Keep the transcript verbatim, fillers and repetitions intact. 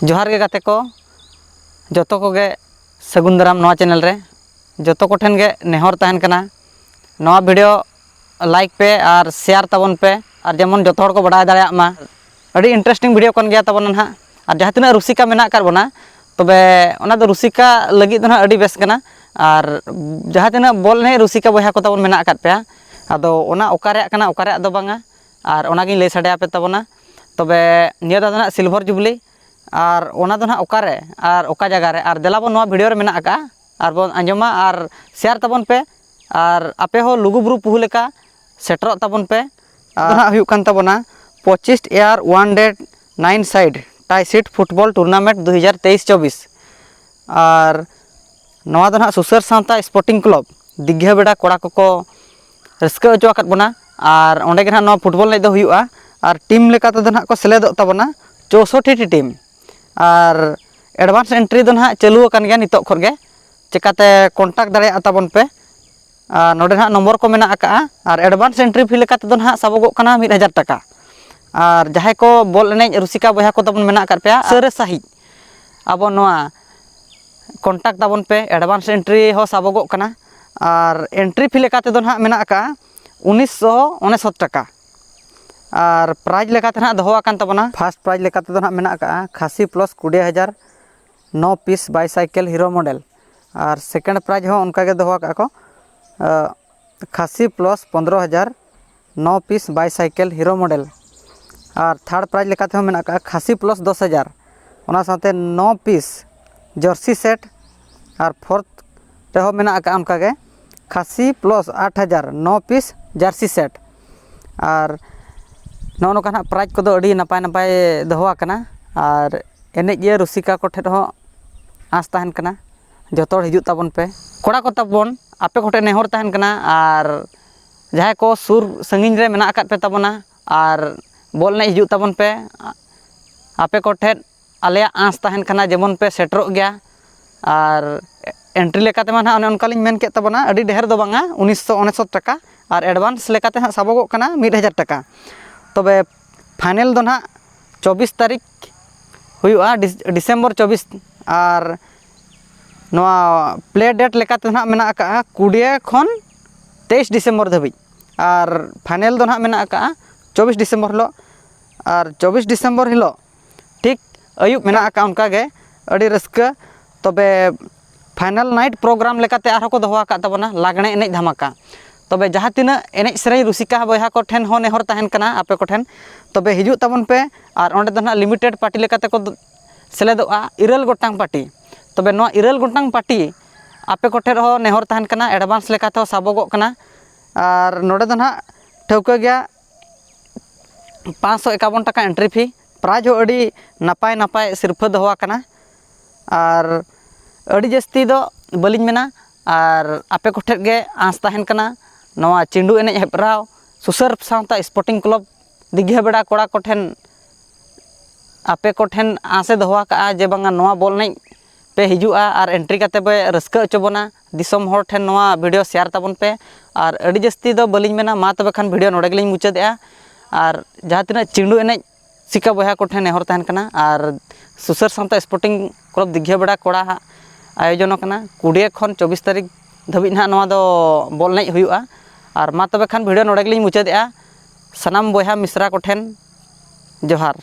ᱡᱚᱦᱟᱨ ᱜᱮ ᱜᱟᱛᱮ ᱠᱚ, ᱡᱚᱛᱚ ᱠᱚᱜᱮ ᱥᱟᱹᱜᱩᱱ ᱫᱟᱨᱟᱢ ᱱᱚᱣᱟ ᱪᱮᱱᱮᱞ ᱨᱮ᱾ ᱡᱚᱛᱚ ᱠᱚᱴᱷᱮᱱ ᱜᱮ ᱱᱮᱦᱚᱨ ᱛᱟᱦᱮᱱ ᱠᱟᱱᱟ, ᱱᱚᱣᱟ ᱵᱷᱤᱰᱤᱭᱳ ᱞᱟᱭᱤᱠ ᱯᱮ ᱟᱨ ᱥᱮᱭᱟᱨ ᱛᱟᱵᱚᱱ ᱯᱮ, ᱟᱨ ᱡᱮᱢᱚᱱ ᱡᱚᱛᱚ ᱦᱚᱲ ᱠᱚ ᱵᱟᱰᱟᱭ ᱫᱟᱲᱮᱭᱟᱜ ᱢᱟ᱾ ᱟᱹᱰᱤ ᱤᱱᱴᱟᱨᱮᱥᱴᱤᱝ ᱵᱷᱤᱰᱤᱭᱳ ᱠᱟᱱ ᱜᱮᱭᱟ ᱛᱟᱵᱚᱱᱟ ᱱᱟᱦᱟᱜ᱾ ᱟᱨ ᱡᱟᱦᱟᱸ ᱛᱤᱱᱟᱹᱜ ᱨᱩᱥᱤᱠᱟ ᱢᱮᱱᱟᱜ ᱟᱠᱟᱫ ᱵᱚᱱᱟ, ᱛᱚᱵᱮ ᱚᱱᱟ ᱫᱚ ᱨᱩᱥᱤᱠᱟ ᱞᱟᱹᱜᱤᱫ ᱫᱚ ᱱᱟᱦᱟᱜ ᱟᱹᱰᱤ ᱵᱮᱥ ᱠᱟᱱᱟ᱾ ᱟᱨ ᱡᱟᱦᱟᱸ ᱛᱤᱱᱟᱹᱜ ᱵᱚᱞ ᱮᱱᱮᱡ ᱨᱩᱥᱤᱠᱟ ᱵᱚᱭᱦᱟ ᱠᱚ ᱛᱟᱵᱚᱱ ᱢᱮᱱᱟᱜ ᱟᱠᱟᱫ ᱯᱮᱭᱟ, ᱟᱫᱚ ᱚᱱᱟ ᱚᱠᱟ ᱨᱮᱭᱟᱜ ᱠᱟᱱᱟ, ᱚᱠᱟ ᱨᱮᱭᱟᱜ ᱫᱚ ᱵᱟᱝᱟ, ᱟᱨ ᱚᱱᱟᱜᱤᱧ ᱞᱟᱹᱭ ᱥᱟᱰᱮ ᱟᱯᱮ ᱛᱟᱵᱚᱱᱟ᱾ ᱛᱚᱵᱮ ᱱᱤᱭᱟᱹ ᱫᱷᱟᱣ ᱫᱚ ᱱᱟᱦᱟᱜ ᱥᱤᱞᱵᱷᱟᱨ ᱡᱩᱵᱽᱞᱤ, ᱟᱨ ᱚᱱᱟ ᱫᱚ ᱱᱟᱦᱟᱜ ᱚᱠᱟᱨᱮ ᱟᱨ ᱚᱠᱟ ᱡᱟᱭᱜᱟ ᱨᱮ, ᱟᱨ ᱫᱮᱞᱟ ᱵᱚᱱ ᱱᱚᱣᱟ ᱵᱷᱤᱰᱤᱭᱳ ᱨᱮ ᱢᱮᱱᱟᱜ ᱟᱠᱟᱫᱼᱟ, ᱟᱨ ᱵᱚᱱ ᱟᱸᱡᱚᱢᱟ ᱟᱨ ᱥᱮᱭᱟᱨ ᱛᱟᱵᱚᱱ ᱯᱮ᱾ ᱟᱨ ᱟᱯᱮ ᱦᱚᱸ ᱞᱩᱜᱩᱵᱩᱨᱩ ᱯᱩᱦᱩ ᱞᱮᱠᱟ ᱥᱮᱴᱮᱨᱚᱜ ᱛᱟᱵᱚᱱ ᱯᱮ᱾ ᱟᱨ ᱱᱟᱦᱟᱜ ᱦᱩᱭᱩᱜ ᱠᱟᱱ ᱛᱟᱵᱚᱱᱟ ᱯᱚᱸᱪᱤᱥ air one day nine side ᱴᱟᱭ ᱥᱤᱴ ᱯᱷᱩᱴᱵᱚᱞ ᱴᱩᱨᱱᱟᱢᱮᱱᱴ ᱫᱩ ᱦᱟᱡᱟᱨ ᱛᱮᱭᱤᱥ ᱪᱚᱵᱵᱤᱥ᱾ ᱟᱨ ᱱᱚᱣᱟ ᱫᱚ ᱱᱟᱦᱟᱜ ᱥᱩᱥᱟᱹᱨ ᱥᱟᱶᱛᱟ ᱥᱯᱳᱨᱴᱤᱝ ᱠᱞᱟᱵᱽ ᱫᱤᱜᱷᱟᱹ ᱵᱮᱲᱟ ᱠᱚᱲᱟ ᱠᱚᱠᱚ ᱨᱟᱹᱥᱠᱟᱹ ᱦᱚᱪᱚ ᱟᱠᱟᱫ ᱵᱚᱱᱟ᱾ ᱟᱨ ᱚᱸᱰᱮ ᱜᱮ ᱱᱟᱦᱟᱜ ᱱᱚᱣᱟ ᱯᱷᱩᱴᱵᱚᱞ ᱮᱱᱮᱡ ᱫᱚ ᱦᱩᱭᱩᱜᱼᱟ᱾ ᱟᱨ ᱴᱤᱢ ᱞᱮᱠᱟ ᱛᱮᱫᱚ ᱱᱟᱦᱟᱜ ᱠᱚ ᱥᱮᱞᱮᱫᱚᱜ ᱛᱟᱵᱚᱱᱟ ᱪᱳᱥᱳᱴᱴᱤ ᱴᱤ ᱴᱤᱢ᱾ ᱟᱨ ᱮᱰᱵᱷᱟᱱᱥ ᱮᱱᱴᱨᱤ ᱫᱚ ᱱᱟᱦᱟᱜ ᱪᱟᱹᱞᱩ ᱟᱠᱟᱱ ᱜᱮᱭᱟ ᱱᱤᱛᱚᱜ ᱠᱷᱚᱱ ᱜᱮ, ᱪᱤᱠᱟᱛᱮ ᱠᱚᱱᱴᱟᱠᱴ ᱫᱟᱲᱮᱭᱟᱜᱼᱟ ᱛᱟᱵᱚᱱ ᱯᱮ᱾ ᱟᱨ ᱱᱚᱰᱮ ᱱᱟᱦᱟᱜ ᱱᱚᱢᱵᱚᱨ ᱠᱚ ᱢᱮᱱᱟᱜ ᱟᱠᱟᱫᱼᱟ᱾ ᱟᱨ ᱮᱰᱵᱷᱟᱱᱥ ᱮᱱᱴᱨᱤ ᱯᱷᱤ ᱞᱮᱠᱟ ᱛᱮᱫᱚ ᱱᱟᱦᱟᱜ ᱥᱟᱵᱚᱜᱚᱜ ᱠᱟᱱᱟ ᱢᱤᱫ ᱦᱟᱡᱟᱨ ᱴᱟᱠᱟ᱾ ᱟᱨ ᱡᱟᱦᱟᱸᱭ ᱠᱚ ᱵᱚᱞ ᱮᱱᱮᱡ ᱨᱩᱥᱤᱠᱟ ᱵᱚᱭᱦᱟ ᱠᱚ ᱛᱟᱵᱚᱱ ᱢᱮᱱᱟᱜ ᱟᱠᱟᱫ ᱯᱮᱭᱟ, ᱥᱟᱹᱨᱟᱹ ᱥᱟᱺᱦᱤᱡ ᱟᱵᱚ ᱱᱚᱣᱟ ᱠᱚᱱᱴᱟᱠᱴ ᱛᱟᱵᱚᱱ ᱯᱮ᱾ ᱮᱰᱵᱷᱟᱱᱥ ᱮᱱᱴᱨᱤ ᱦᱚᱸ ᱥᱟᱵᱚᱜᱚᱜ ᱠᱟᱱᱟ᱾ ᱟᱨ ᱮᱱᱴᱨᱤ ᱯᱷᱤ ᱞᱮᱠᱟ ᱛᱮᱫᱚ ᱱᱟᱦᱟᱜ ᱢᱮᱱᱟᱜ ᱟᱠᱟᱫᱼᱟ ᱩᱱᱤᱥᱥᱚ ᱩᱱᱤᱥᱚᱛ ᱴᱟᱠᱟ᱾ ᱟᱨ ᱯᱨᱟᱭᱤᱡᱽ ᱞᱮᱠᱟᱛᱮ ᱱᱟᱦᱟᱜ ᱫᱚᱦᱚ ᱟᱠᱟᱱ ᱛᱟᱵᱚᱱᱟ, ᱯᱷᱟᱥᱴ ᱯᱨᱟᱭᱤᱡᱽ ᱞᱮᱠᱟ ᱛᱮᱫᱚ ᱱᱟᱦᱟᱜ ᱢᱮᱱᱟᱜ ᱟᱠᱟᱫᱼᱟ ᱠᱷᱟᱥᱤ ᱯᱞᱟᱥ ᱠᱩᱲᱤ ᱦᱟᱡᱟᱨ ᱱᱚ ᱯᱤᱥ ᱵᱟᱭᱥᱟᱭᱠᱮᱞ ᱦᱤᱨᱳ ᱢᱚᱰᱮᱞ᱾ ᱟᱨ ᱥᱮᱠᱮᱱᱰ ᱯᱨᱟᱭᱤᱡᱽ ᱦᱚᱸ ᱚᱱᱠᱟ ᱜᱮ ᱫᱚᱦᱚ ᱟᱠᱟᱫᱼᱟ ᱠᱚ, ᱟᱸ, ᱠᱷᱟᱥᱤ ᱯᱞᱟᱥ ᱯᱚᱱᱫᱽᱨᱚ ᱦᱟᱡᱟᱨ ᱱᱚ ᱯᱤᱥ ᱵᱟᱭᱥᱟᱭᱠᱮᱞ ᱦᱤᱨᱳ ᱢᱚᱰᱮᱞ᱾ ᱟᱨ ᱛᱷᱟᱨᱰ ᱯᱨᱟᱭᱤᱡᱽ ᱞᱮᱠᱟ ᱛᱮᱦᱚᱸ ᱢᱮᱱᱟᱜ ᱟᱠᱟᱫᱼᱟ ᱠᱷᱟᱥᱤ ᱯᱞᱟᱥ ᱫᱚᱥ ᱦᱟᱡᱟᱨ, ᱚᱱᱟ ᱥᱟᱶᱛᱮ ᱱᱚ ᱯᱤᱥ ᱡᱟᱹᱨᱥᱤ ᱥᱮᱴ᱾ ᱟᱨ ᱯᱷᱳᱨᱛᱷ ᱨᱮᱦᱚᱸ ᱢᱮᱱᱟᱜ ᱟᱠᱟᱫᱼᱟ ᱚᱱᱠᱟᱜᱮ ᱠᱷᱟᱥᱤ ᱯᱞᱟᱥ ᱟᱴ ᱦᱟᱡᱟᱨ ᱱᱚ ᱯᱤᱥ ᱡᱟᱹᱨᱥᱤ ᱥᱮᱴ᱾ ᱟᱨ ᱱᱚᱜᱼᱚ ᱱᱚᱝᱠᱟ ᱱᱟᱦᱟᱜ ᱯᱨᱟᱭᱤᱡᱽ ᱠᱚᱫᱚ ᱟᱹᱰᱤ ᱱᱟᱯᱟᱭ ᱱᱟᱯᱟᱭ ᱫᱚᱦᱚ ᱟᱠᱟᱱᱟ᱾ ᱟᱨ ᱮᱱᱮᱡᱤᱭᱟᱹ ᱨᱩᱥᱤᱠᱟ ᱠᱚᱴᱷᱮᱱ ᱦᱚᱸ ᱟᱸᱥ ᱛᱟᱦᱮᱱ ᱠᱟᱱᱟ, ᱡᱚᱛᱚ ᱦᱚᱲ ᱦᱤᱡᱩᱜ ᱛᱟᱵᱚᱱ ᱯᱮ᱾ ᱠᱚᱲᱟ ᱠᱚ ᱛᱟᱵᱚᱱ, ᱟᱯᱮ ᱠᱚᱴᱷᱮᱱ ᱱᱮᱦᱚᱨ ᱛᱟᱦᱮᱱ ᱠᱟᱱᱟ, ᱟᱨ ᱡᱟᱦᱟᱸᱭ ᱠᱚ ᱥᱩᱨ ᱥᱟᱺᱜᱤᱧ ᱨᱮ ᱢᱮᱱᱟᱜ ᱟᱠᱟᱫ ᱯᱮ ᱛᱟᱵᱚᱱᱟ, ᱟᱨ ᱵᱚᱞ ᱮᱱᱮᱡ ᱦᱤᱡᱩᱜ ᱛᱟᱵᱚᱱ ᱯᱮ᱾ ᱟᱯᱮ ᱠᱚᱴᱷᱮᱱ ᱟᱞᱮᱭᱟᱜ ᱟᱸᱥ ᱛᱟᱦᱮᱱ ᱠᱟᱱᱟ ᱡᱮᱢᱚᱱ ᱯᱮ ᱥᱮᱴᱮᱨᱚᱜ ᱜᱮᱭᱟ᱾ ᱟᱨ ᱮᱱᱴᱨᱤ ᱞᱮᱠᱟ ᱛᱮᱢᱟ ᱱᱟᱦᱟᱜ ᱚᱱᱮ ᱚᱱᱠᱟ ᱞᱤᱧ ᱢᱮᱱ ᱠᱮᱫ ᱛᱟᱵᱚᱱᱟ, ᱟᱹᱰᱤ ᱰᱷᱮᱨ ᱫᱚ ᱵᱟᱝᱟ, ᱩᱱᱤᱥᱥᱚ ᱩᱱᱤᱥᱚᱛ ᱴᱟᱠᱟ᱾ ᱟᱨ ᱮᱰᱵᱷᱟᱱᱥ ᱞᱮᱠᱟᱛᱮ ᱦᱟᱸᱜ ᱥᱟᱵᱚᱜᱚᱜ ᱠᱟᱱᱟ ᱢᱤᱫ ᱦᱟᱡᱟᱨ ᱴᱟᱠᱟ᱾ ᱛᱚᱵᱮ ᱯᱷᱟᱭᱱᱮᱞ ᱫᱚ ᱱᱟᱦᱟᱜ ᱪᱚᱵᱵᱤᱥ ᱛᱟᱹᱨᱤᱠᱷ ᱦᱩᱭᱩᱜᱼᱟ ᱰᱤᱥ- ᱰᱤᱥᱮᱢᱵᱚᱨ ᱪᱚᱵᱵᱤᱥ᱾ ᱟᱨ ᱱᱚᱣᱟ ᱯᱞᱮ ᱰᱮᱴ ᱞᱮᱠᱟᱛᱮ ᱱᱟᱦᱟᱜ ᱢᱮᱱᱟᱜ ᱟᱠᱟᱫᱼᱟ ᱠᱩᱲᱤ ᱠᱷᱚᱱ ᱛᱮᱭᱤᱥ ᱰᱤᱥᱮᱢᱵᱚᱨ ᱫᱷᱟᱹᱵᱤᱡ᱾ ᱟᱨ ᱯᱷᱟᱭᱱᱮᱞ ᱫᱚ ᱱᱟᱦᱟᱜ ᱢᱮᱱᱟᱜ ᱟᱠᱟᱫᱼᱟ ᱪᱚᱵᱵᱤᱥ ᱰᱤᱥᱮᱢᱵᱚᱨ ᱦᱤᱞᱳᱜ᱾ ᱟᱨ ᱪᱚᱵᱵᱤᱥ ᱰᱤᱥᱮᱢᱵᱚᱨ ᱦᱤᱞᱳᱜ ᱴᱷᱤᱠ ᱟᱹᱭᱩᱵ ᱢᱮᱱᱟᱜ ᱟᱠᱟᱫᱼᱟ ᱚᱱᱠᱟᱜᱮ ᱟᱹᱰᱤ ᱨᱟᱹᱥᱠᱟᱹ᱾ ᱛᱚᱵᱮ ᱯᱷᱟᱭᱱᱟᱞ ᱱᱟᱭᱤᱴ ᱯᱨᱳᱜᱨᱟᱢ ᱞᱮᱠᱟᱛᱮ ᱟᱨᱦᱚᱸ ᱠᱚ ᱫᱚᱦᱚ ᱟᱠᱟᱫ ᱛᱟᱵᱚᱱᱟ ᱞᱟᱜᱽᱬᱮ ᱮᱱᱮᱡ ᱫᱷᱟᱢᱟᱠᱟ᱾ ᱛᱚᱵᱮ ᱡᱟᱦᱟᱸ ᱛᱤᱱᱟᱹᱜ ᱮᱱᱮᱡ ᱥᱮᱨᱮᱧ ᱨᱩᱥᱤᱠᱟ ᱵᱚᱭᱦᱟ ᱠᱚ ᱴᱷᱮᱱ ᱦᱚᱸ ᱱᱮᱦᱚᱨ ᱛᱟᱦᱮᱱ ᱠᱟᱱᱟ ᱟᱯᱮ ᱠᱚᱴᱷᱮᱱ, ᱛᱚᱵᱮ ᱦᱤᱡᱩᱜ ᱛᱟᱵᱚᱱ ᱯᱮ᱾ ᱟᱨ ᱚᱸᱰᱮ ᱫᱚ ᱱᱟᱦᱟᱜ ᱞᱤᱢᱤᱴᱮᱰ ᱯᱟᱨᱴᱤ ᱞᱮᱠᱟᱛᱮ ᱠᱚ ᱥᱮᱞᱮᱫᱚᱜᱼᱟ ᱤᱨᱟᱹᱞ ᱜᱚᱴᱟᱝ ᱯᱟᱨᱴᱤ᱾ ᱛᱚᱵᱮ ᱱᱚᱣᱟ ᱤᱨᱟᱹᱞ ᱜᱚᱴᱟᱝ ᱯᱟᱨᱴᱤ ᱟᱯᱮ ᱠᱚᱴᱷᱮᱱ ᱦᱚᱸ ᱱᱮᱦᱚᱨ ᱛᱟᱦᱮᱱ ᱠᱟᱱᱟ, ᱮᱰᱵᱷᱟᱱᱥ ᱞᱮᱠᱟᱛᱮ ᱦᱚᱸ ᱥᱟᱵᱚᱜᱚᱜ ᱠᱟᱱᱟ᱾ ᱟᱨ ᱱᱚᱰᱮ ᱫᱚ ᱱᱟᱦᱟᱜ ᱴᱷᱟᱹᱣᱠᱟᱹ ᱜᱮᱭᱟ ᱯᱟᱸᱪᱥᱚ ᱮᱠᱟᱵᱚᱱ ᱴᱟᱠᱟ ᱮᱱᱴᱨᱤ ᱯᱷᱤ᱾ ᱯᱨᱟᱭᱤᱡᱽ ᱦᱚᱸ ᱟᱹᱰᱤ ᱱᱟᱯᱟᱭ ᱱᱟᱯᱟᱭ ᱥᱤᱨᱯᱷᱟᱹ ᱫᱚᱦᱚ ᱟᱠᱟᱱᱟ᱾ ᱟᱨ ᱟᱹᱰᱤ ᱡᱟᱹᱥᱛᱤ ᱫᱚ ᱵᱟᱹᱞᱤᱧ ᱢᱮᱱᱟ᱾ ᱟᱨ ᱟᱯᱮ ᱠᱚᱴᱷᱮᱱ ᱜᱮ ᱟᱸᱥ ᱛᱟᱦᱮᱱ ᱠᱟᱱᱟ ᱱᱚᱣᱟ ᱪᱤᱸᱰᱩ ᱮᱱᱮᱡ ᱦᱮᱯᱨᱟᱣ ᱥᱩᱥᱟᱹᱨ ᱥᱟᱶᱛᱟ ᱥᱯᱳᱨᱴᱤᱝ ᱠᱞᱟᱵᱽ ᱫᱤᱜᱷᱟᱹ ᱵᱮᱲᱟ ᱠᱚᱲᱟ ᱠᱚᱴᱷᱮᱱ ᱟᱯᱮ ᱠᱚᱴᱷᱮᱱ ᱟᱸᱥ ᱮ ᱫᱚᱦᱚ ᱟᱠᱟᱫᱼᱟ ᱡᱮ ᱵᱟᱝᱟ ᱱᱚᱣᱟ ᱵᱚᱞ ᱮᱱᱮᱡ ᱯᱮ ᱦᱤᱡᱩᱜᱼᱟ ᱟᱨ ᱮᱱᱴᱨᱤ ᱠᱟᱛᱮ ᱯᱮ ᱨᱟᱹᱥᱠᱟᱹ ᱦᱚᱪᱚ ᱵᱚᱱᱟ᱾ ᱫᱤᱥᱚᱢ ᱦᱚᱲ ᱴᱷᱮᱱ ᱱᱚᱣᱟ ᱵᱷᱤᱰᱤᱭᱳ ᱥᱮᱭᱟᱨ ᱛᱟᱵᱚᱱ ᱯᱮ᱾ ᱟᱨ ᱟᱹᱰᱤ ᱡᱟᱹᱥᱛᱤ ᱫᱚ ᱵᱟᱹᱞᱤᱧ ᱢᱮᱱᱟ, ᱢᱟ ᱛᱚᱵᱮ ᱠᱷᱟᱱ ᱵᱷᱤᱰᱤᱭᱳ ᱱᱚᱰᱮ ᱜᱮᱞᱤᱧ ᱢᱩᱪᱟᱹᱫᱮᱜᱼᱟ᱾ ᱟᱨ ᱡᱟᱦᱟᱸ ᱛᱤᱱᱟᱹᱜ ᱪᱤᱸᱰᱩ ᱮᱱᱮᱡ ᱥᱤᱠᱟ ᱵᱚᱭᱦᱟ ᱠᱚᱴᱷᱮᱱ ᱱᱮᱦᱚᱨ ᱛᱟᱦᱮᱱ ᱠᱟᱱᱟ, ᱟᱨ ᱥᱩᱥᱟᱹᱨ ᱥᱟᱶᱛᱟ ᱥᱯᱳᱨᱴᱤᱝ ᱠᱞᱟᱵᱽ ᱫᱤᱜᱷᱤᱭᱟᱹ ᱵᱮᱲᱟ ᱠᱚᱲᱟ ᱦᱟᱜ ᱟᱭᱳᱡᱚᱱ ᱠᱟᱱᱟ ᱠᱩᱲᱤ ᱠᱷᱚᱱ ᱪᱚᱵᱵᱤᱥ ᱛᱟᱹᱨᱤᱠᱷ ᱫᱷᱟᱹᱵᱤᱡ ᱱᱟᱦᱟᱜ ᱱᱚᱣᱟ ᱫᱚ ᱵᱚᱞ ᱮᱱᱮᱡ ᱦᱩᱭᱩᱜᱼᱟ᱾ ᱟᱨ ᱢᱟ ᱛᱚᱵᱮ ᱠᱷᱟᱱ ᱵᱷᱤᱰᱤᱭᱳ ᱱᱚᱰᱮ ᱜᱮᱞᱤᱧ ᱢᱩᱪᱟᱹᱫᱮᱜᱼᱟ᱾ ᱥᱟᱱᱟᱢ ᱵᱚᱭᱦᱟ ᱢᱤᱥᱨᱟ ᱠᱚᱴᱷᱮᱱ ᱡᱚᱦᱟᱨ᱾